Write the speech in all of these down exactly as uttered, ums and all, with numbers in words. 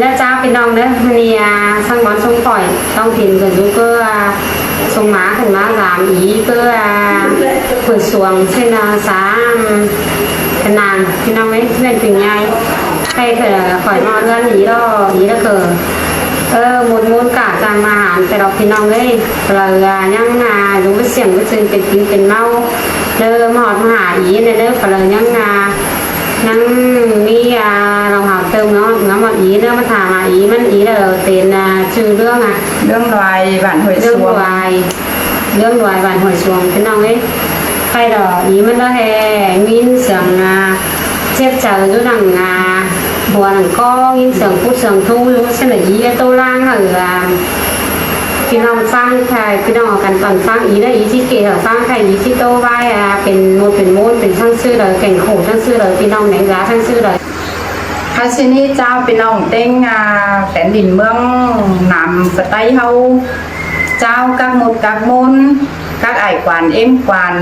เด้อเจ้าพี่น้องเด้อ มื้อนี้ อ่า สังวรสงฆ์ข้อย ต้องถิ่นเพิ่นอยู่ ก็ อ่า ส่งหมาขึ้นมาสามอี ก็ อ่า เพิ่นสวงเส้น อ่า สาม เป็นนาง พี่น้องเอ้ย เพื่อนเป็นยาย ใครเคยข้อยมาเรื่องนี้ดอก นี้แล้วก็ เออ หมดหมดกะจังมาหาแต่ดอกพี่น้องเอ้ย เรา อ่า ยัง อ่า อยู่บ่เสี่ยงบ่ซึ่งเป็นกินเป็นเมา เด้อ มาฮอดมาหาอีเนี่ยเด้อ ก็เลยยัง อ่า ยังมี อ่า เราหาเติมเนาะ น้ำมันอีเด้อ มาถามหาอีมันอีเด้อ เป็น อ่า ชื่อเรื่อง อ่ะ เรื่องรวยบ้านห้วย เรื่อง สวง รวย เรื่องรวยบ้านห้วยสวง พี่น้องเอ้ย ใครดอกอีมันเด้อแฮ มีเสียง อ่า เจ็บใจอยู่หลัง อ่า หัวหลังก้อง ยินเสียงพูดเสียงทุ่งอยู่เส้นไหนอีโตล่าง เออ อ่า พี่น้องฟังใคร พี่น้องเอากันตอนฟังอีเด้อ อีที่เกะฟังใคร อีที่โตไว้ อ่า เป็นหมดเป็นหมู่ เป็นทั้งซื่อเลย เป็นโขทั้งซื่อเลย พี่น้องไหนร้าทั้งซื่อเลย ค่ะ ทีนี้เจ้าพี่น้องเต็ง อ่า แผ่นดินเมืองหนามสะใต้เฮา เจ้ากักหมดกักหมู่ กักอ้ายกวานเอ็มกวาน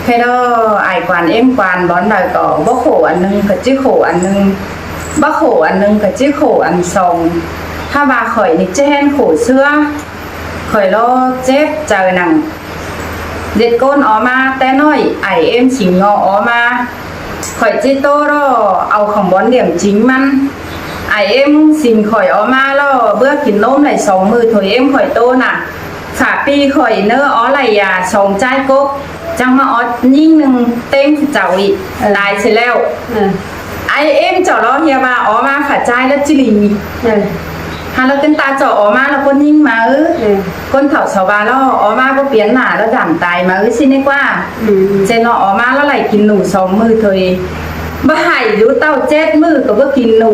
แค่เด้อ อ้ายกวานเอ็มกวาน บ่อนใดก็บ่โขอันหนึ่งก็จิโขอันหนึ่ง บ่โขอันหนึ่งก็จิโขอันสอง ถ้าว่าข้อยนี่จะแห่นโขเสื้อ ข้อยลอเจ็บใจหนัง เด็ดก้นออกมาแต่น้อย อ้ายเอ็มสิงเงาะออกมา ข้อยจิโตรอเอาของบอนเหลี่ยมจริงมัน อ้ายเอ็มสิงข้อยออกมาลอ เบื่อกินนมไหลสองมือโถยเอ็มข้อยโตน่ะ ฝาปีข้อยเนอออไหลยาสองใจายกก จังมาออดยิ่งหนึ่งเต็งเจ้าอีก เออ ตายเสียแล้ว เออ อ้ายเอ็มเจ้าลอเฮียว่าออกมาฝาใจายแล้วจิหลี เออ ฮาแล้วเต็นตาเจ้าออกมาแล้วก้นยิ่งมา เออ เออ ก้นเฒ่าสาวาลอออกมาก็เปลี่ยนหน้าแล้วดำตายมา เออ สิเนี่ยกว่า อืม เจนอออกมาแล้วไหลกินหนูสองมือเถย บ่ให้อยู่เต้าเจ็ดมือก็บ่กินหนู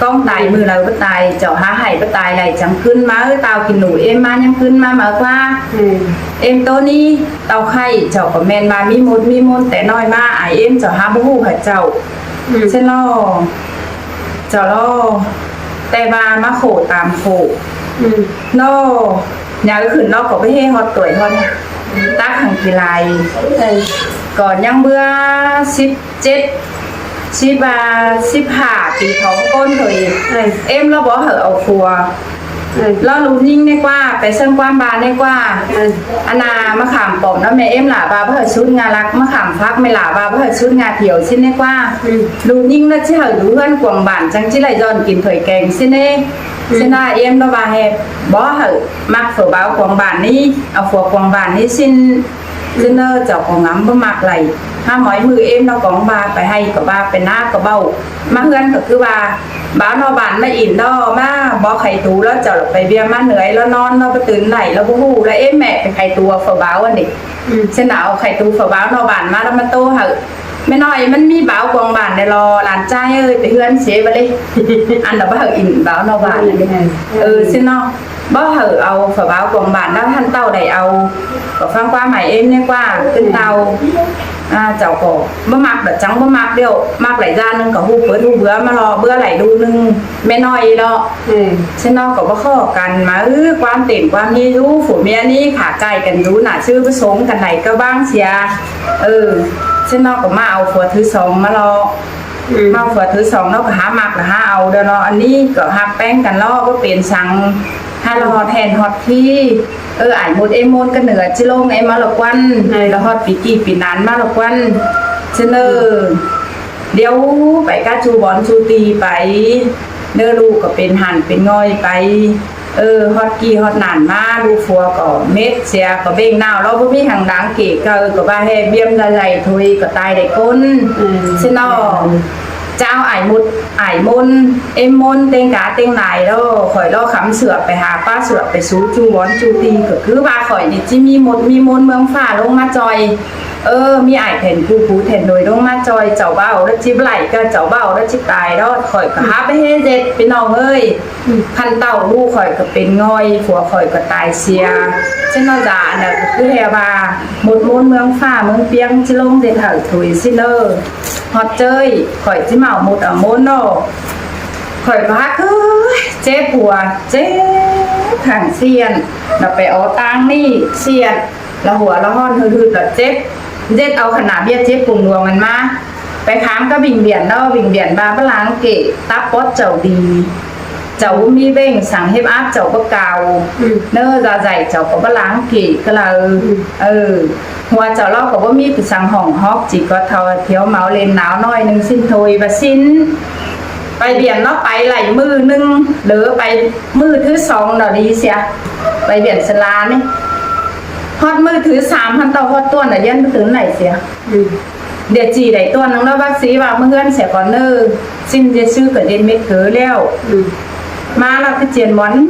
ก้องตายมือเราบ่ตาย เจ้าหาให้บ่ตายไหลจังขึ้นมา เออ เต้ากินหนูเอ็มมายังขึ้นมามาว่า อืม เอ็มโตนี้เต้าไข่เจ้าก็แม่นมามีหมดมีหมดแต่น้อยมา อ้ายเอ็มเจ้าหาบ่ฮู้หาเจ้า อืม เช่นลอ เจ้าลอ แต่ว่ามาโขตามโข อืม นอ ยาวขึ้นนอกก็ไปเฮฮอดตัวยฮอด ตักหังกีฬา เออ ก่อนยังเบื่อสิบเจ็ด สิบ อ่า สิบห้าปีของก้นเถย เออ เอ็มแล้วบ่เหอะเอาครัว เออ แล้วลูกยิ่งเนี่ยกว่า ไปเซิ่งความบานเนี่ยกว่า เออ อันนามาขามปอมแล้วแม่เอ็มหล่าบาบ่เหอะชุดงารัก มาขามพักแม่หล่าบาบ่เหอะชุดงาเขียวสิ้นเนี่ยกว่า อืม ลูกยิ่งแล้วจิเหอะอยู่เฮือนกวางบานจังจิไหลย้อนกินเถยแกงสิ้นเนี่ย อืม เส้นหน้าเอ็มแล้วว่าแฮบ่เหอะ มักเฝอบ้าวกวางบานนี้ เอาฝัวกวางบานนี้สิ้น ซึ่งเนอเจ้าของงำบ่มักไหล ห้าหมอยมือเอ็มแล้วกองบาไปให้ก็บาไปหน้าก็เบ้า มาเฮือนก็คือว่า บ้าวนอกบ้านมาอิ่นดอมา บ่ไข่ตูแล้วเจ้าไปเบียร์มาเหนื่อยแล้วนอนแล้วบ่ตื่นไหลแล้วบ่ฮู้แล้วเอ็มแม่ไปไข่ตูเฝอบ้าวอันนี้ อืม เส้นหนาวไข่ตูเฝอบ้าวนอกบ้านมาแล้วมาโตเหอะ แม่น้อยมันมีบ้าวกวางบานได้รอ หลานชายเอ้ย ไปเฮือนเสียไปเลย อันดับบ่เหอะอิ่นบ้าวนอกบ้านอันนี้ เออ เออ เส้นนอก บ่เหอะเอาฝาบ้าวกวางบานแล้วท่านเต้าได้เอา ก็ฟังความหมายเอ็มเนี่ยกว่า ขึ้นเต้า อ่า เจ้าก็บ่มักแบบจังบ่มักเดียว มักหลายด้านหนึงก็ฮู้เปิดฮู้เบื่อมารอ เบื่อหลายดูหนึง แม่น้อยเนาะ อืม เส้นนอกก็บ่ข้อกันมา เออ ความเต็มความนี้อยู่ ผัวเมียนี้ขาไก่กันอยู่น่ะ ชื่อผสมกันไหนก็บ้างเสีย เออ เส้นนอกก็มาเอาผัวถือสองมารอ อืม มาเอาผัวถือสองเนาะ ก็หามักก็หาเอาเด้อเนาะ อันนี้ก็หักแป้งกันเนาะ ก็เป็นสัง หาละฮอดแห่นฮอดที่ เออ อ้ายหมดเอ็มหมดก็เหนือจิลงเอ็มมาละกวัน เออ ละฮอดปีกี่ปีนานมาละกวัน เสนอ เดี๋ยวไปก้าจูบอนจูตีไป เด้อลูกก็เป็นหั่นเป็นง่อยไป เออ ฮอดกี่ฮอดนานมา ลูกผัวก็เม็ดเสียก็เบ่งหนาว เราบ่มีหางดังเก๋เกิดก็ว่าแห่เบียมใหญ่ๆ ถุยก็ตายได้ก้น อืม เสนอ เจ้าอ้ายหมด อ้ายมน เอ็มมน เต็งกาเต็งนายแล้ว ข่อยล่อคำเสือไปหาป้าเสือไปสู้จูวอนจูตี ก็คือว่าข่อยนี่จิมีหมดมีมนเมืองฟ้าลงมาจอย เออ มีอ้ายแทนผู้ผู้แทนโดยลงมาจอย เจ้าเบ้าแล้วจิบไหลก็เจ้าเบ้าแล้วจิตายแล้ว ข่อยก็หาไปเฮ็ดเจ็ดพี่น้องเอ้ย อืม คันเต้าลูกข่อยก็เป็นง่อย ผัวข่อยก็ตายเสีย เช่นนั้นจ้ะ อันนั้นก็คือแฮว่า หมดมนเมืองฟ้าเมืองเปียงจิลงเจ็ดเถ่าถุยสิเนอ ฮอดเจ้ย ข่อยสิเมาหมดเอาหมดเนาะ ข่อยก็ฮักเอ้ย เจ็บหัว เจ็บข้างเสี้ยน แล้วไปเอาตังนี่เสี้ยน แล้วหัวแล้วฮ้อนหืดๆ แล้วเจ็บ เจ็บเอาขนาดเบียดเจ็บปวงดวงมันมา Pay khám cá bệnh viện ꞌnớ, bệnh viện ꞌva báu ꞌláng kể, tắp pót chảu đi. Chảu ꞌmí ꞌvến săng, huyết áp chảu báu cao. Ừ. ꞌNớ, dạ dày chảu ꞌcọ báu ꞌláng kể cá đaư. Ừ. Ừ. Hua chảu ꞌló ꞌcọ báu ꞌmí phi săng hỏng hóc, chỉ có thoi thiếu máu lên não ꞌnọi ꞌnưng ꞌsịn thôi ꞌva ꞌsịn. Pay viện ꞌnớ pay đảy ꞌmự ꞌnưng, ꞌlứa pay ꞌmự thứ song ꞌnớ đi sia. Pay viện Sơn La ꞌnị. Hót ꞌmự thứ sam ꞌhăn ꞌtạu hót ꞌtuôn ꞌnớ ꞌdiến ꞌmự thứ ꞌnị sia. Ừ. Địa chỉ đảy ꞌtuôn ꞌnưng ꞌnớ bác sĩ ꞌva ꞌmá ꞌhướn sia ꞌcọ ꞌnớ. ꞌSịn ꞌdệt ꞌsứ ꞌcọ ꞌdệt mết cớ ꞌlẹo. Ừ. ꞌMá ꞌnớ ꞌcọ ꞌchiến ꞌmuôn,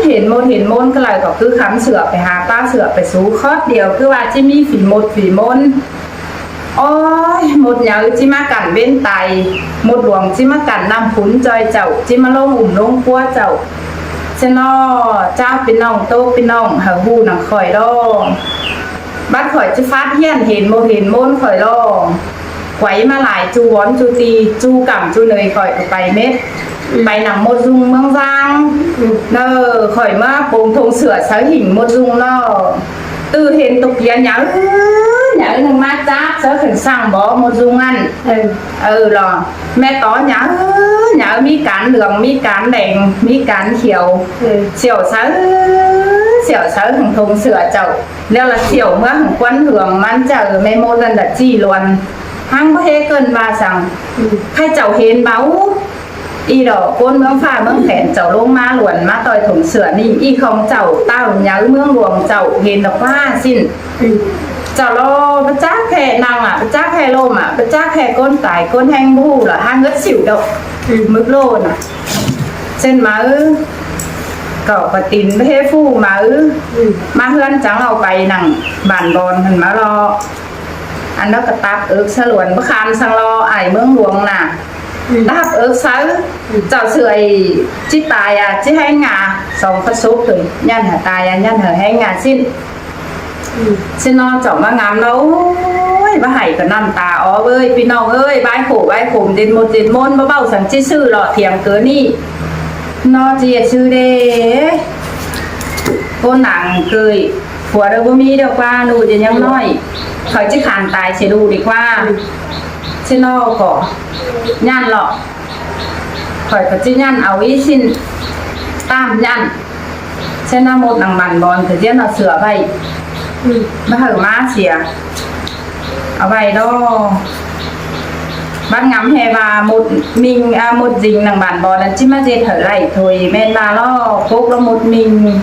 hên ꞌmột hên ꞌmôn ꞌcọ lai ꞌcọ ꞌcứ khắm sửa pay hả ꞌpá sửa pay sú khót điêu ꞌcứ ꞌva ꞌchí ꞌmí phi ꞌmột phi ꞌmôn. Ôi, ꞌmột nháư ꞌchí ꞌmá cản ꞌvến tai, ꞌmột luông ꞌchí ꞌmá cản ꞌnặm khún ꞌchoi chảu, ꞌchí ꞌmá ꞌlống ủm ꞌlống ꞌpúa chảu. ꞌSịn ꞌnớ, chảu ꞌpi ꞌnọng ꞌtố ꞌpi ꞌnọng hảư ꞌhụ nẳng khỏi ꞌló. Bắt khỏi ꞌchí phát hiện hên ꞌmột hên ꞌmôn khỏi ꞌló. Quay ꞌmá lai ꞌchu vón ꞌchu ti, ꞌchu cẳng ꞌchu nới khỏi ꞌcọ pay mết. Ừ. Pay nẳng ꞌmột ꞌdung ꞌmướng ꞌváng. Ừ. ꞌNớ, khỏi ꞌmá pông thông sửa sáư hỉng ꞌmột ꞌdung ꞌnớ. ꞌTự hên ꞌtộc kia nháư, nháư ꞌnưng ꞌmá chắp sáư khửn săng bó ꞌmột ꞌdung ꞌnặn. Ừ. Ừ lo. ꞌMẹ tó nháư, nháư ꞌmí cán lương, ꞌmí cán đeng, ꞌmí cán khiêu. Ừ. Siẻo sáư, siẻo sáư hảư thông sửa chảu. ꞌLẹo ꞌlạ siẻo ꞌmứa hảư ꞌquắn hương ꞌmắn chảu ꞌme ꞌmột ꞌnặn ꞌlạ ꞌchí luôn. Hăng báu ꞌhế ꞌcợn ꞌva săng. Ừ. Khay chảu hên báu. Í lo ꞌcốn ꞌmướng ꞌphạ ꞌmướng phén chảu ꞌlống ꞌmá luôn ꞌmá ꞌtoi thông sửa ꞌnị, í khong chảu ꞌtạu nháư ꞌmướng luông chảu hên ꞌnọ ꞌva ꞌsịn. Ừ. Chảu ꞌló báu chắc ꞌhế ꞌnăng ꞌmạ, báu chắc ꞌhế ꞌlôm ꞌmạ, báu chắc ꞌhế ꞌcốn tai ꞌcốn ꞌhéng ꞌhụ lo hả ngớt xỉu độc. Ừ. Mứt ꞌlô ꞌnớ. ꞌSịn ꞌmá ư. ꞌCọ ꞌcọ tin báu ꞌhế ꞌphú ꞌmá ư. Ừ. ꞌMá ꞌhướn chắng au pay nẳng bản bón hẳn ꞌmá lo. Ăn đó ꞌcọ tắp ước sáư luôn báu khăn săng lo ải ꞌmướng luông ꞌnạ. Ừ. Tắp ước sáư. Ừ. Chảu sửa ꞌchí tai à, ꞌchí ꞌhéng à, song khót sốp thôi. ꞌNhăn hả tai à, ꞌnhăn hả ꞌhéng à ꞌsịn. Ừ. ꞌSịn ꞌnớ chảu ꞌmá ngắm ꞌnớ, ôi, báu hảy ꞌcọ ꞌnặm ta ók ới, ꞌpi ꞌnọng ới, ꞌvái khổ, ꞌvái khổ, ꞌdệt ꞌmột, ꞌdệt ꞌmôn, báu ꞌvạu săng ꞌchí ꞌsự lo thiêng cớ ꞌnị. ꞌNớ ꞌchí ꞌsự đé. ꞌCốn nẳng ꞌcới, phua đaư báu ꞌmí đaư ꞌquá, ꞌnụ ꞌdệt ꞌnhắng ꞌnọi. Khỏi ꞌchí khăn tai sia ꞌnụ đi ꞌquá. ꞌSịn ꞌnớ ꞌcọ ꞌnhăn lo. Khỏi ꞌcọ ꞌchí ꞌnhăn au ꞌí ꞌsịn. ꞌTam ꞌnhăn. ꞌSịn ꞌnớ ꞌmột nẳng bản bón ꞌcọ ꞌdiến au sửa ꞌvạy. Ừ. Báu hảư ꞌmá sia. Au ꞌvạy đó. Bát ngắm ꞌhế ꞌva ꞌmột ꞌminh, à, ꞌmột dính nẳng bản bón ꞌnặn ꞌchí ꞌmá ꞌdệt hảư đảy thôi. ꞌMen ꞌva lo, cốc lo ꞌmột ꞌminh.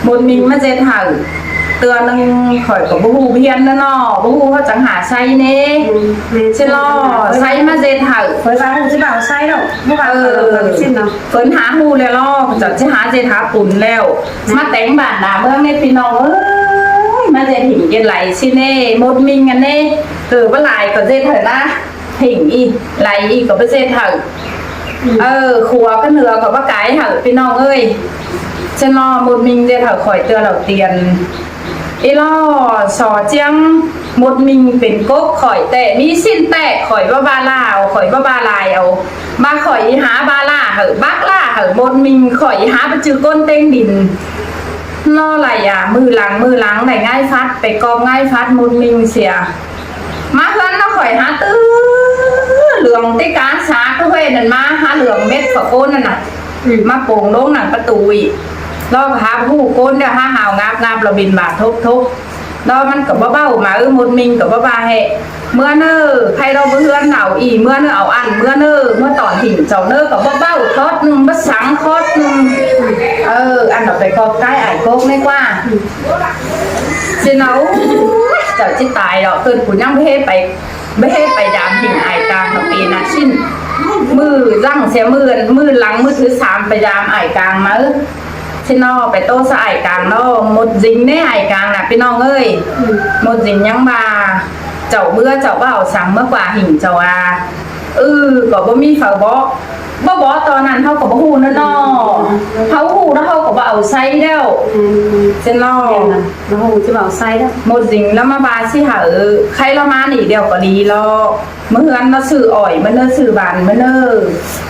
ꞌMột ꞌminh ꞌmá ꞌdệt hảư. ꞌTưa ꞌnưng khỏi ꞌcọ báu ꞌhụ ꞌviến ꞌnớ ꞌnớ. Báu ꞌhụ ꞌhọt chắng hả say ꞌnê. Ừ, ừ. ꞌSịn lo, say ꞌmá ꞌdệt hảư. Khỏi ꞌva ꞌhụ ꞌchí báu say đâu. Báu ꞌva. Ừ. Khỏi ꞌva ꞌsịn ꞌnớ. Phớn hả ꞌhụ ꞌlẹo lo, chảu ꞌchí hả ꞌdệt hả pun ꞌlẹo. Ꞌmá téng bản đa ꞌmướng ꞌnê ꞌpi ꞌnọng ới. ꞌMá ꞌdệt hỉng ꞌdệt lai ꞌsịn ꞌnê, ꞌmột ꞌminh ꞌnặn ꞌnê. Ừ, báu lai ꞌcọ ꞌdệt hảư ꞌnạ. Hỉng ꞌnị, lai ꞌnị ꞌcọ báu ꞌdệt hảư. Ừ. Ờ, khua cá nưa ꞌcọ báu cai hảư ꞌpi ꞌnọng ới. ꞌSịn lo ꞌmột ꞌminh ꞌdệt hảư khỏi ꞌtưa lỏ tiên. Í lo so ꞌchiếng ꞌmột ꞌminh pên cốc khỏi ꞌtẹ, ꞌmí ꞌsịn ꞌtẹ, khỏi báu ꞌva ꞌlạ au, khỏi báu ꞌva lai au. ꞌVa khỏi ꞌhế hả ꞌva ꞌlạ hảư, bác ꞌlạ hảư ꞌmột ꞌminh, khỏi ꞌhế hả báu ꞌchư ꞌcốn ꞌtếng đin. ꞌNó lai à, ꞌmự lăng, ꞌmự lăng đảy ꞌngai phát, pay ꞌcọp ꞌngai phát ꞌmột ꞌminh sia. ꞌMá ꞌhướn ꞌnớ khỏi hả ꞌtứ lương ꞌtí cá sá cá ꞌhuê ꞌnặn ꞌmá, hả lương mết phả ꞌcốn ꞌnặn ꞌnạ. Ừ. ꞌMá pông ꞌlống nẳng pá tui. Lo ꞌcọ hả báu ꞌhụ ꞌcốn đéo hả hảo ngáp ngáp lo bin bả thốc thốc. Lo ꞌmắn ꞌcọ báu báu ꞌmá ư, ꞌmột ꞌminh ꞌcọ báu ꞌva ꞌhế. ꞌMưa ꞌnớ, khay lo báu ꞌhướn au ꞌnị, ꞌmưa ꞌnớ au ăn, ꞌmưa ꞌnớ, ꞌmưa tỏn hỉng chảu ꞌnớ ꞌcọ báu báu khót ꞌnưng, báu sắng khót ꞌnưng. Ờ, ăn lo pay ꞌcọp cái ải cốc ꞌnê ꞌquá. ꞌSịn ꞌnớ, chảu ꞌchí tai lo, ꞌcợn phủ ꞌnhắng báu ꞌhế pay, báu ꞌhế pay dam hỉng ải cang ꞌcọ pên ꞌnạ ꞌsịn. ꞌMự dăng sia ꞌmự, ꞌmự lăng ꞌmự thứ sam pay dam ải cang ꞌmá. ꞌSịn ꞌnớ, pay ꞌtố sa ải cang ꞌnớ, ꞌmột dính ꞌnê ải cang ꞌnạ ꞌpi ꞌnọng ới. ꞌMột dính ꞌnhắng ꞌva, chảu ꞌmưa chảu báu au săng ꞌmá ꞌquá hỉng chảu à. Ừ, ꞌcọ báu ꞌmí phaư bók. Báu bók ꞌto ꞌnặn ꞌháu ꞌcọ báu ꞌhụ ꞌnớ ꞌnớ. ꞌHáu ꞌhụ ꞌnớ ꞌháu ꞌcọ báu au ꞌSáy ꞌlẹo. Ư. ꞌSịn ꞌnọ. ꞌMen ꞌnọ. ꞌMá ꞌhụ ꞌchí ꞌvạu ꞌsái ꞌlẹo. ꞌMột dính ꞌlẹo ꞌmá ꞌva ꞌsị hảư, khay ꞌlẹo ꞌmá ꞌnị ꞌlẹo ꞌcọ đi ꞌlẹo. ꞌMự ꞌhướn ꞌnọ ꞌsự ỏi ꞌmự ꞌnớ, ꞌsự bản ꞌmự ꞌnớ,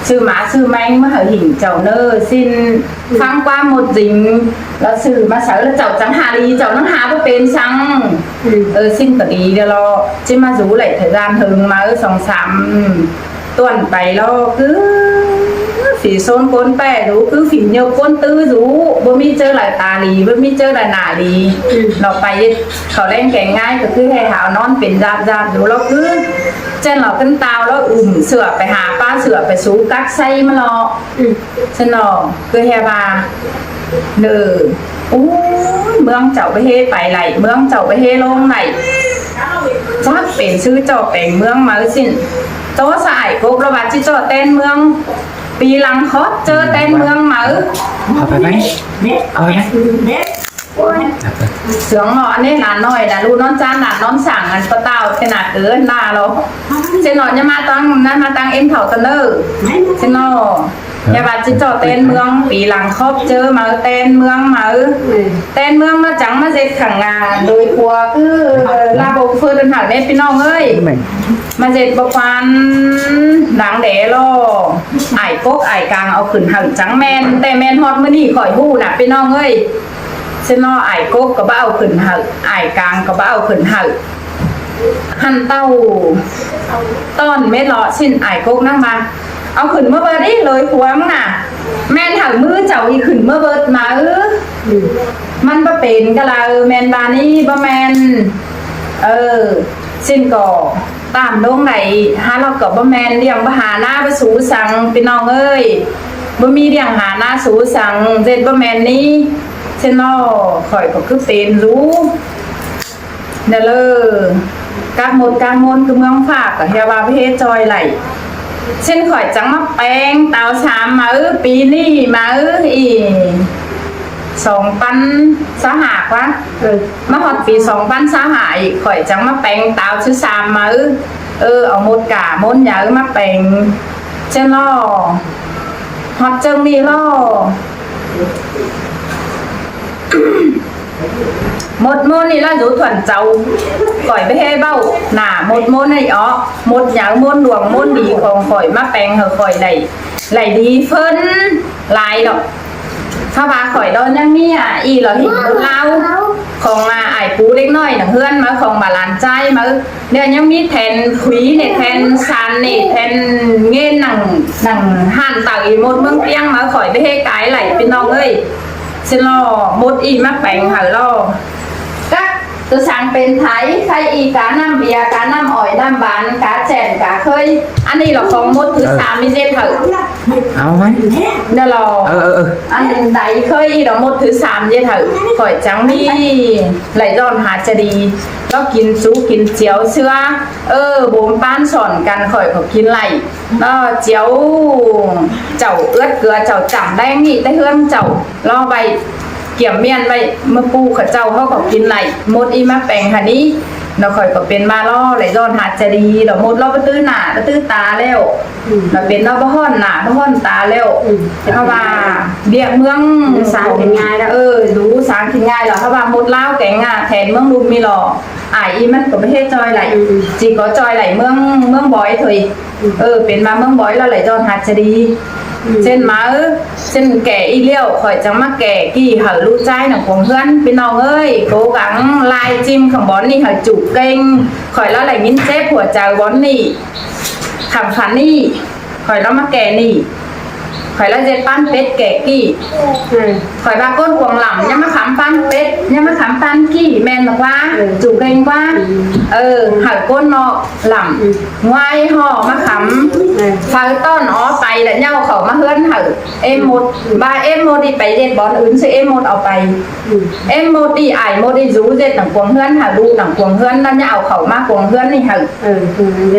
ꞌsự mả ꞌsự ꞌmeng ꞌmá hảư hỉn chảu ꞌnớ. ꞌSịn ꞌphắng ꞌquám ꞌmột dính ꞌlẹo ꞌsự ꞌmá sáư ꞌlẹo chảu chắng hả đi, chảu ꞌnăng hả báu pên săng. Ư. Ơ, ꞌsịn ꞌcọ đi ꞌlẹo ꞌló. ꞌChí ꞌmá dú đảy thời gian hưng ꞌmá ꞌsướng song sam tuần pay ꞌló ꞌcứ phi ꞌsốn ꞌcốn ꞌpẹ dú, ꞌcứ phi ꞌnhộp ꞌcốn ꞌtứ dú, báu ꞌmí ꞌchớ lai ta đi, báu ꞌmí ꞌchớ lai nả đi. Ư. ꞌLo pay khảu ꞌlẹng keng ꞌngai ꞌcọ ꞌcứ ꞌhê hảư ꞌnón pên ꞌdạp ꞌdạp dú ꞌló ꞌcứ. ꞌChẹn ꞌló ꞌcứn tao ꞌló ứm sửa pay hả ꞌpá sửa pay sú cắp ꞌsáy ꞌmá ꞌló. Ư. ꞌChớ ꞌnọ ꞌcứ ꞌhê ꞌva, ꞌnớ, ú, ꞌmướng chảu báu ꞌhế pay đảy, ꞌmướng chảu báu ꞌhế ꞌlống đảy. Chắc pên ꞌsứ ꞌchọ pên ꞌmướng máư ꞌsịn. ꞌCọ ꞌsướng ải cốc ꞌló ꞌva ꞌchí ꞌchọ ꞌtén ꞌmướng. Pi lăng khót ꞌchớ ꞌtén ꞌmướng máư. Au pay ꞌmé. Au pay ꞌmé. Sương ꞌnọ ꞌnị ꞌnán ꞌnọi ꞌnạ, ꞌlụk ꞌnón ꞌchán ꞌnán ꞌnón sảng ăn ꞌpá táo ꞌtẹ nả cứ ꞌnạ ꞌló. ꞌChớ ꞌnọ ꞌnhá ꞌmá ꞌtáng, ꞌnhá ꞌmá ꞌtáng ꞌếm thảu ꞌtáng ꞌnớ. ꞌChớ ꞌnọ ꞌnhá ꞌva ꞌchí ꞌchọ ꞌtén ꞌmướng, pi lăng khót ꞌchớ máư ꞌtén ꞌmướng máư. ꞌTén ꞌmướng ꞌmá chắng ꞌmá ꞌdệt khẳng ngả đôi khua ꞌcứ la bốc phớt ăn hảư ꞌnê ꞌpi ꞌnọng ơi. ꞌMá ꞌdệt bốc quan đáng đé ꞌló. Ải cốc ải cang au khửn hảư chắng ꞌmen, ꞌtẹ ꞌmen ꞌhọt ꞌmự ꞌnị khỏi ꞌhụ ꞌnạ ꞌpi ꞌnọng ơi. ꞌChớ ꞌnọ ải cốc ꞌcọ báu au khửn hảư, ải cang ꞌcọ báu au khửn hảư. Hăn ꞌtạu ꞌtọn mết ꞌló ꞌsịn ải cốc ꞌnăng ꞌva au khửn ꞌmá bớt đi lối khuang ꞌnạ. ꞌMen hảư ꞌmự chảu ꞌnị khửn ꞌmá bớt máư. ꞌMắn báu pên ꞌcọ lau ꞌmen ꞌva ꞌnị báu ꞌmen. Ơ, ꞌsịn ꞌcọ tảm ꞌlống đảy hả ꞌló ꞌcọ báu ꞌmen, ꞌliệng báu hả ꞌná báu sú săng ꞌpi ꞌnọng ơi. Báu ꞌmí ꞌliệng hả ꞌná sú săng ꞌdệt báu ꞌmen ꞌnị. ꞌChớ ꞌnọ khỏi ꞌcọ ꞌcứ pên dú. ꞌNa ꞌlớ, cắp ꞌmột cắp ꞌmôn ꞌcứ ꞌmướng ꞌphạ ꞌcọ ꞌhê ꞌva báu ꞌhế ꞌchoi đảy. ꞌSịn khỏi chắng ꞌmá peng táo sam máư, pi ꞌnị máư ꞌnị song ꞌpăn ꞌsáo hả ꞌquá. Ơ, ꞌmá ꞌhọt pi song ꞌpăn ꞌsáo hả ꞌnị khỏi chắng ꞌmá peng táo ꞌsứ sam máư. Ơ, au ꞌmột cả ꞌmôn nháư ꞌmá peng. ꞌChớ ꞌnọ ꞌhọt ꞌchương ꞌnị ꞌló. ꞌMột ꞌmôn ꞌnị ꞌló dú thuần chảu. Khỏi báu ꞌhế ꞌvạu ꞌnạ ꞌmột ꞌmôn ꞌnị ó. ꞌMột nháư ꞌmôn luông ꞌmôn đi khong khỏi ꞌmá peng hảư khỏi đảy, đảy đi ꞌphớn lai ꞌló. ꞌKhạ ꞌva khỏi ꞌló ꞌnhắng ꞌmí ꞌnị ꞌló hên ꞌmột ꞌláo khong ải pú đéc ꞌnọi nẳng ꞌhướn máư khong ꞌmá lan ꞌchái máư. ꞌNị ꞌnhắng ꞌmí then khuý ꞌnị, then san ꞌnị, then ꞌngến nẳng, nẳng ꞌhăn tảu ꞌmột ꞌmướng ꞌpiếng máư khỏi báu ꞌhế cai đảy ꞌpi ꞌnọng ơi. ꞌSịn ꞌló ꞌmột ꞌnị ꞌmá peng hảư ꞌló. Cắp tô săng pên thái, thái ꞌnị cá ꞌnặm bia, cá ꞌnặm ỏi, ꞌnặm ban, cá chẻn, cá khơi. Ăn ꞌnị ꞌló khong ꞌmột thứ sam ꞌmí ꞌdệt hảư. Au ꞌmá. ꞌNa ꞌló. Ơ, ơ, ơ. Ăn đảy khơi ꞌnị ꞌló ꞌmột thứ sam ꞌdệt hảư. Khỏi chắng ꞌmí đảy dọn hả ꞌchớ đi. ꞌLó kin sú kin chiếu ꞌsứa. Ơ, bốm ꞌpán sỏn căn khỏi ꞌcọ kin đảy. ꞌLó chiếu chảu ướt ꞌcứa chảu chẳm ꞌlẹng ꞌnị té ꞌhướn chảu. ꞌLó ꞌvạy kiểm miên ꞌvạy ꞌmự ꞌpụ khảu chảu ꞌhó ꞌcọ kin đảy. ꞌMột ꞌnị ꞌmá peng hảư ꞌnị. ꞌNọ khỏi ꞌcọ pên ꞌva ꞌló đảy dọn hả ꞌchớ đi. ꞌLó ꞌmột ꞌló báu ꞌtứ nả báu ꞌtứ ta ꞌlẹo. ꞌLó pên ꞌló báu ꞌhọn nả báu ꞌhọn ta ꞌlẹo. ꞌKhạ ꞌva ꞌviạk ꞌmướng, ơ, dú sáng kin ꞌngai ꞌló ꞌkhạ ꞌva ꞌmột ꞌláo keng ꞌnạ then ꞌmướng ꞌlum ꞌmí ꞌló. Ải ꞌnị ꞌmắn ꞌcọ báu ꞌhế ꞌchoi đảy. ꞌChí ꞌcọ ꞌchoi đảy ꞌmướng, ꞌmướng bói thôi. Ơ, pên ꞌva ꞌmướng bói ꞌló đảy dọn hả ꞌchớ đi. ꞌChớ máư, ꞌchớ kẻ ꞌnị ꞌlẹo khỏi chắng ꞌmá kẻ ꞌkị hảư ꞌlụk ꞌchái nẳng cuông ꞌhướn ꞌpi ꞌnọng ơi. Cố gắng livestream khong bón ꞌnị hảư chủ kênh. Khỏi ꞌló đảy ꞌnghín chếp hua chaư bón ꞌnị. Khẳng phản ꞌnị khỏi ꞌló ꞌmá kẻ ꞌnị. Khỏi ꞌló ꞌdệt ꞌpán pết kẻ ꞌkị. Khỏi ꞌva ꞌcốn cuông lẳm ꞌnhá ꞌmá khắm ꞌpán pết, ꞌnhá ꞌmá khắm ꞌpán ꞌkị ꞌmen ꞌmá ꞌquá, chủ kênh ꞌquá. Ơ, hảư ꞌcốn ꞌnọ lẳm ꞌngoái ꞌhó ꞌmá khắm. Phaư ꞌtọn ók pay ꞌlẹo ꞌnhá khảu ꞌmá ꞌhướn hảư. Ê ꞌmột, ꞌva ê ꞌmột ꞌnị pay ꞌdệt bón ứn ꞌsứ ê ꞌmột au pay. Ê ꞌmột ꞌnị, ải ꞌmột ꞌnị dú ꞌdệt nẳng cuông ꞌhướn hảư, ꞌlụk nẳng cuông ꞌhướn ꞌlẹo ꞌnhá au khảu ꞌmá cuông ꞌhướn ꞌnị hảư.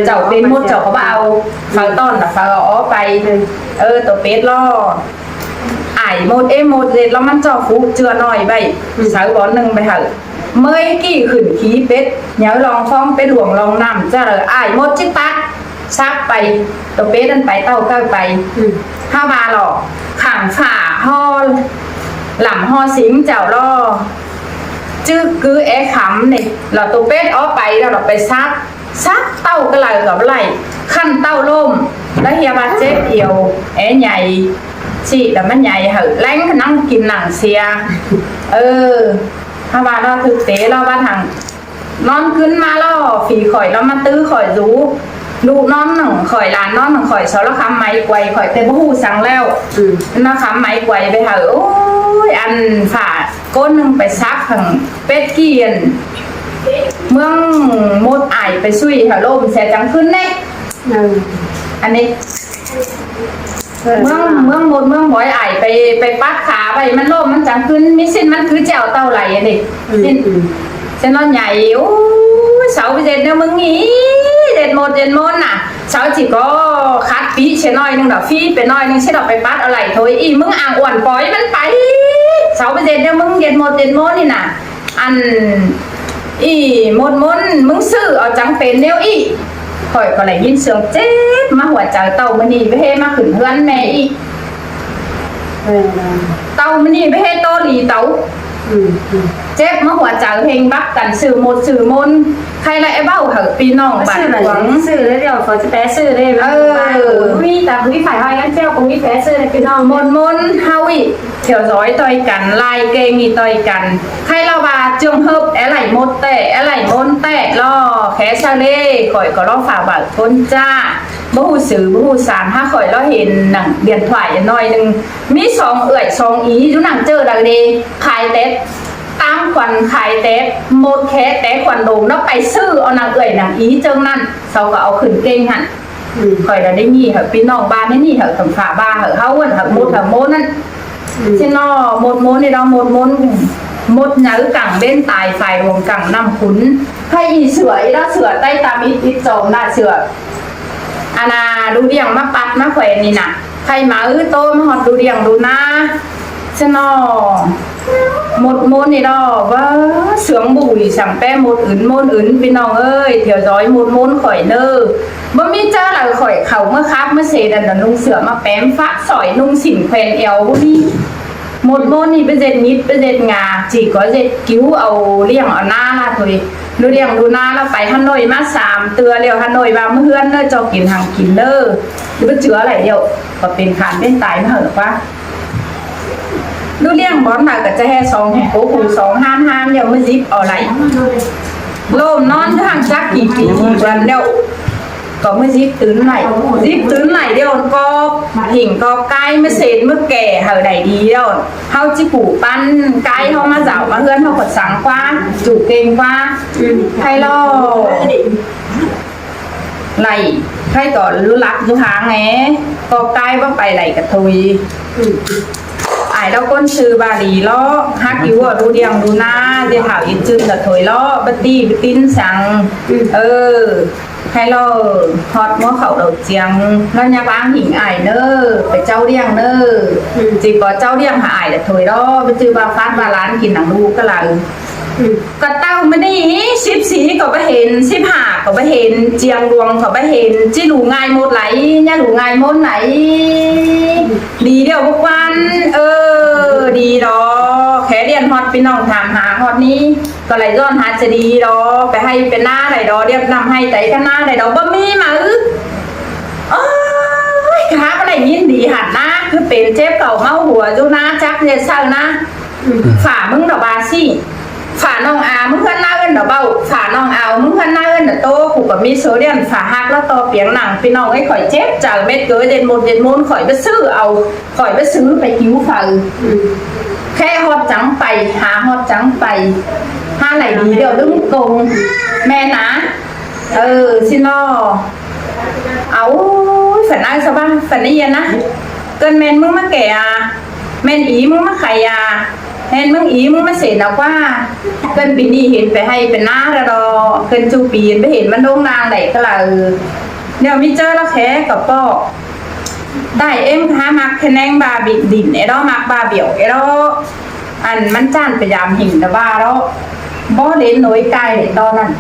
Chảu pên ꞌmột chảu ꞌcọ báu au. Phaư ꞌtọn ꞌnạ phaư ók pay. Ơ, tô pết ꞌló. Ải ꞌmột ê ꞌmột ꞌdệt ꞌló ꞌmắn ꞌchọ phúk ꞌchưa ꞌnọi ꞌvạy. Sáư bón ꞌnưng pay hảư. ꞌMới ꞌkị khửn khí pết nháư lòng ꞌphóng pết luông lòng ꞌnặm ꞌchớ đaư ải ꞌmột ꞌchí tắt sắp pay. Tô pết ꞌnặn pay ꞌtạu ꞌcau pay. ꞌKhạ ꞌva ꞌló khẳng phả ꞌhó lẳm ꞌho sính chảu lo. ꞌChứ cứ é khắm ꞌnị, lỏ tô pết ók pay lỏ, lỏ pay sắp, sắp ꞌtạu cá đaư ꞌcọ đảy, khăn ꞌtạu ꞌlốm, đảy ꞌhia ꞌva chếp iêu, é nhảy, ꞌchí đảy ꞌmá nhảy hảư ꞌlẹng ꞌnăng kin nẳng sia. Ơ, ꞌva ꞌva lo thực tế lo ꞌva thẳng ꞌnón ꞌcứn ꞌmá lo, phi khỏi lo ꞌmá ꞌtứ khỏi dú. ꞌLụk ꞌnón nẳng khỏi, lan ꞌnón nẳng khỏi, sau lo khắm máy quay khỏi ꞌtẹ báu ꞌhụ săng ꞌlẹo. Ừ. Nó khắm máy quay ꞌvạy hảư, ôi, ăn phả ꞌcốn ꞌnưng pay sắp hảư pết kiên. ꞌMướng ꞌmột ải pay sui hảư ꞌlốm sia chắng ꞌcứn ꞌnị. Ừ. Ăn ꞌnị. Ơ. ꞌMướng, ꞌmướng ꞌmột ꞌmướng bói ải pay, pay pắt khả ꞌvạy ꞌmắn ꞌlốm ꞌmắn chắng ꞌcứn, ꞌmí ꞌsịn ꞌmắn cứ chẻo ꞌtạu đảy ꞌnị. Ừ, ꞌsịn. Ừ. ꞌSịn ꞌnón nhảy, ôi, sau ꞌviạk ꞌdệt ꞌnéo ꞌmướng ꞌnị, ꞌdệt ꞌmột ꞌdệt ꞌmốn ꞌnạ. Sau ꞌchí ꞌcọ khắt pí sia ꞌnọi ꞌnưng đỏ, pí pay ꞌnọi ꞌnưng ꞌsịn đỏ pay pắt au đảy thôi. Ị ꞌmướng ảng uôn pói ꞌmắn pay. Sau ꞌviạk ꞌdệt ꞌnéo ꞌmướng ꞌdệt ꞌmột ꞌdệt ꞌmốn ꞌnị ꞌnạ. Ăn ꞌnị ꞌmột ꞌmốn ꞌmướng ꞌsự au chắng pên ꞌnéo ꞌnị. Khỏi ꞌcọ đảy ꞌnghín sương chếp ꞌmá hua chaư ꞌtạu ꞌmự ꞌnị ꞌvạy ꞌhế ꞌmá khửn ꞌhướn ꞌmẹ ꞌnị. Ơ. ꞌTạu ꞌmự ꞌnị ꞌvạy ꞌhế ꞌtố đi ꞌtạu. Ừ, ừ. Chếp ꞌmá hua chaư ꞌhêng bắc căn ꞌsự ꞌmột ꞌsự ꞌmốn. Khay ꞌlạ é báu hảư ꞌpi ꞌnọng bản ꞌquáng. ꞌSự ꞌnị, ꞌsự ꞌnị ꞌlẹo, khỏi ꞌchí pé ꞌsự ꞌnị. Ơ. Ui, ta ꞌmí phải ꞌhọi ꞌngắn ꞌcheo, ꞌcọ ꞌmí pé ꞌsự ꞌnị ꞌpi ꞌnọng. ꞌMột ꞌmốn ꞌháu ꞌnị. Theo dõi ꞌtoi căn, lai kêng ꞌnị ꞌtoi căn. Khay ꞌlạ ꞌva trường hợp é đảy ꞌmột ꞌtẹ, é đảy ꞌmốn ꞌtẹ lo, khé sau ꞌlế, khỏi ꞌcọ lo phả bảo ꞌcốn ꞌchạ. Báu ꞌhụ sứ, báu ꞌhụ san, hák khỏi lo hên nẳng điện thoại ꞌnọi ꞌnưng. ꞌMí song ưởi song í, dú nẳng ꞌchớ đaư đê, khai tết, tam khuôn khai tết, ꞌmột khé té khuôn đôm, nó pay ꞌsự au nẳng ưởi nẳng í ꞌchớ ꞌnặn, sau ꞌcọ au khửn kêng hẳn. Ừ. Khỏi đa đảy ꞌnị hảư ꞌpi ꞌnọng ꞌva ꞌnị, ꞌnị hảư tăm phả ꞌva hảư ꞌháu ꞌnặn, hảư ꞌmột hảư ꞌmốn ꞌnặn. Ừ. ꞌSịn ꞌnọ, ꞌmột ꞌmốn ꞌnị ꞌnọ, ꞌmột ꞌmốn, ꞌmột nháư cẳng bên tai, phải luông cẳng ꞌnặm khún. Khay ꞌnị sửa, ꞌnị ꞌnọ sửa, ꞌtẹ tam ꞌnị, ꞌnị chom ꞌnạ sửa. Ăn ꞌnạ, đu điêng ꞌmá pắt ꞌmá khỏe ꞌnị ꞌnạ. Khay ꞌmá ứt ꞌtố ꞌmá ꞌhọt đu điêng đu ꞌná. ꞌSịn ꞌnọ, ꞌmột ꞌmốn ꞌnị ꞌnọ, ꞌva sương bụi săng ꞌpé ꞌmột ứn ꞌmốn ứn ꞌpi ꞌnọng ơi, theo dõi ꞌmột ꞌmốn khỏi ꞌnớ. Báu ꞌmí ꞌchớ đaư khỏi khảu ꞌmá khắp ꞌmá sệt ăn đa ꞌnung sửa ꞌmá pém phák sỏi ꞌnung sỉn khoen eo báu ꞌmí. ꞌMột ꞌmốn ꞌnị báu ꞌdệt ꞌnghít báu ꞌdệt ngả, ꞌchí ꞌcọ ꞌdệt kiu au ꞌliệng au ꞌná ꞌnạ thôi. Đu ꞌliệng đu ꞌná ꞌnạ pay Hà Nội ꞌmá sam ꞌtưa ꞌlẹo, Hà Nội ꞌva ꞌmá ꞌhướn ꞌnớ, ꞌchọ kin hăng kin ꞌnớ. Đu báu ꞌchưa đảy ꞌlẹo, ꞌcọ pên khán bên tai ꞌmá hảư ꞌquá. Đu ꞌliệng bón ꞌnạ ꞌcọ ꞌchá ꞌhế song, ꞌcọ ꞌhụ song ꞌhán ꞌhán ꞌlẹo ꞌmá díp au đảy. ꞌLốm ꞌnón ꞌchớ hăng chắc kỉ pí kỉ bươn ꞌlẹo. ꞌCọ ꞌmá díp tứn đảy. Díp tứn đảy ꞌlẹo ꞌcọ hỉng ꞌcọ cai ꞌmá sệt ꞌmá kẻ hảư đảy đi ꞌlẹo. ꞌHáu ꞌchí phủ păn cai ꞌháu ꞌmá dảo ꞌmá ꞌhướn ꞌháu ꞌcọ săng ꞌquá, chủ kênh ꞌquá. Khay lo. Đảy, khay ꞌcọ ꞌlụk lắc du háng é, ꞌcọ cai báu pay đảy ꞌcọ thôi. Ải ꞌlẹo ꞌcốn sư ꞌva đi lo, hák ꞌlẹo đu điêng đu ꞌná, ꞌdệt hảư ꞌdệt ꞌchưn ꞌcọ thôi lo, báu ti báu tin săng. Ơ, khay lo, ꞌhọt ꞌmá khảu đaư chiêng, ꞌlẹo ꞌnhá ꞌváng hỉng ải ꞌnớ, pay ꞌchau điêng ꞌnớ. ꞌChí ꞌcọ ꞌchau điêng hảư ải ꞌcọ thôi lo, báu ꞌchư ꞌva phát ꞌva lán kin nẳng đu cá đaư. ꞌCọ ꞌtạu ꞌmự ꞌnị, síp sí ꞌcọ báu hên, síp hả ꞌcọ báu hên, chiêng luông ꞌcọ báu hên, ꞌchí đu ꞌngai ꞌmột đảy, ꞌnhá đu ꞌngai ꞌmôn đảy. Đi ꞌlẹo báu ꞌquán, ơ, đi lo. Khé điên ꞌhọt ꞌpi ꞌnọng tham hả ꞌhọt ꞌnị, ꞌcọ đảy ꞌdọn hả ꞌchí đi lo, pay ꞌhạy pay ꞌná đảy lo, điên ꞌnặm ꞌhạy tảy cá ꞌná đảy lo, báu ꞌmí ꞌmự. Ôi, cá báu đảy ꞌnghín đi hẳn ꞌná, cứ pên chếp cảu ꞌmáu hua dú ꞌná, chắc ꞌdệt sáư ꞌná. Phả ꞌmứng đỏ ꞌva ꞌsị. Phả ꞌnọng a ꞌmứng ꞌhướn ꞌná ꞌhướn đỏ báu. Phả ꞌnọng ao ꞌmứng ꞌhướn ꞌná ꞌhướn đỏ ꞌtố. Khủ ꞌcọ ꞌmí số điện phả ꞌhặc ꞌlẹo ꞌto piếng nẳng ꞌpi ꞌnọng ꞌnị, khỏi chếp chaư mết cớ ꞌdệt ꞌmột ꞌdệt ꞌmôn khỏi báu sứ au. Khỏi báu sứ pay kiu phaư. Khé ꞌhọt chắng pay, hả ꞌhọt chắng pay. Hả đảy đi ꞌlẹo ꞌlứm công. ꞌMen ꞌnạ. Ơ, ꞌsịn lo. Au, phản ái sao ba, phản ái yên ꞌnạ. Cơn ꞌmen ꞌmứng ꞌmá kẻ a. ꞌMen í ꞌmứng ꞌmá khay a. ꞌMen ꞌmứng í ꞌmứng ꞌmá sên a ꞌquá. Cơn pi ꞌnị hên pay ꞌhạy pay ꞌná đa đo. Cơn ꞌchu pi hên pay hên ꞌmắn đống đang đảy cá đaư. ꞌNéo ꞌmí ꞌchớ ꞌlẹo khé ꞌcọ ꞌpọ. Đảy ꞌếm hả ꞌmặc khé ꞌnéng ba bịn đỉn é đó, ꞌmặc ba bẻo é đó. Ăn ꞌmắn ꞌchăn pay dam hỉng đa ba đó. Báu đến nối cai đảy ꞌto ꞌnặn.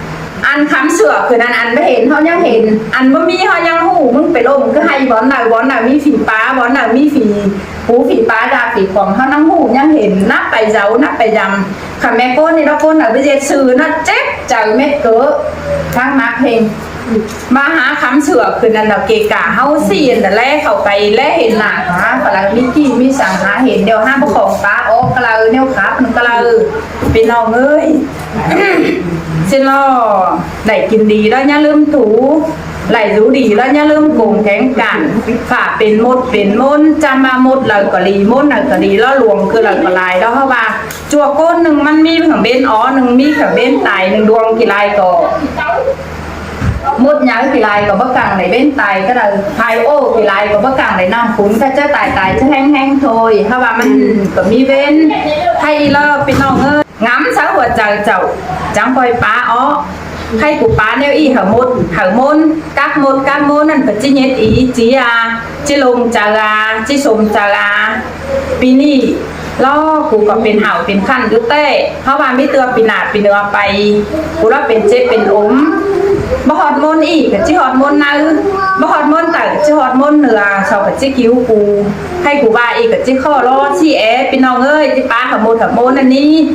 Ăn khắm sửa khửn ăn, ăn ꞌmá hên ꞌháu ꞌnhắng hên, ăn ꞌmá ꞌmí ꞌháu ꞌnhắng ꞌhụ. ꞌMứng pên ꞌlốm ꞌcứ ꞌhay bón đaư, bón đaư ꞌmí phi pá, bón đaư ꞌmí phi pú phi pá, đa phi khong ꞌháu ꞌnhắng ꞌhụ ꞌnhắng hên. Nắp pay dau, nắp pay dăm, khả ꞌme ꞌcốn ꞌnị ꞌnớ, ꞌcốn đaư ꞌmí ꞌdệt sư ꞌnớ, chếp chaư mết cớ. Tháng mắc hên ꞌmá hák khắm sửa khửn ăn, kể cả ꞌháu ꞌsị ăn đa ꞌlé khảu pay ꞌlé hên nả hák, ꞌcọ đaư ꞌmí ꞌkị ꞌmí săng hák hên ꞌnéo hák báu khong pá ók ꞌcọ đaư, ꞌnéo khắp ꞌcọ đaư. ꞌPi ꞌnọng ơi, ꞌsịn ꞌlo, đảy kin đi ꞌló ꞌnhá ꞌlứm thu, đảy dú đi ꞌló ꞌnhá ꞌlứm công khéng cản. Khả pên ꞌmốt pên ꞌmôn, ꞌchăm ꞌmá ꞌmốt đaư ꞌcọ đi, ꞌmôn đaư ꞌcọ đi ꞌló, luông ꞌcứ đaư ꞌcọ lai ꞌló. ꞌHáu ꞌva ꞌchua ꞌcốn ꞌnưng ꞌmắn ꞌmí hảư ꞌvến ók ꞌnưng, ꞌmí hảư ꞌvến tai ꞌnưng, luông kin lai ꞌcọ, ꞌmốt nháư kin lai ꞌcọ báu cẳng đảy ꞌvến tai ꞌcọ đaư, phai ổ kin lai ꞌcọ báu cẳng đảy ꞌnặm khung, ꞌchớ ꞌchớ tai tai ꞌchớ ꞌhéng ꞌhéng thôi. ꞌHáu ꞌva ꞌmắn ꞌcọ ꞌmí ꞌvến. ꞌHáy ꞌló ꞌpi ꞌnọng ꞌhới, ngắm sáu hua chaư chảu, chắng ꞌcoi pá ók. ꞌKhạy cu pá ꞌnéo ꞌnị hảư ꞌmốt hảư ꞌmôn, cắp ꞌmốt cắp ꞌmôn ꞌnặn ꞌcọ ꞌchí ꞌnhệt ꞌí ꞌchí a, ꞌchí lông chaư a, ꞌchí sôm chaư a. ꞌPi ꞌnị ꞌló cu ꞌcọ pên hảư pên khăn dú ꞌtẹ. ꞌHáu ꞌva ꞌmí ꞌtưa ꞌpi nả ꞌpi nưa pay, cu ꞌló pên chếp pên ốm. Báu ꞌhọt ꞌmôn ꞌnị ꞌcọ ꞌchí ꞌhọt ꞌmôn ꞌnặn, báu ꞌhọt ꞌmôn ꞌtạu ꞌchí ꞌhọt ꞌmôn ꞌnưa, sau ꞌcọ ꞌchí kiu cu. ꞌKhạy cu ꞌva ꞌnị ꞌcọ ꞌchí khỏ ꞌló ꞌchí é, ꞌpi ꞌnọng ꞌhới, ꞌchí pá hảư ꞌmốt hảư ꞌmôn ꞌnặn ꞌnị.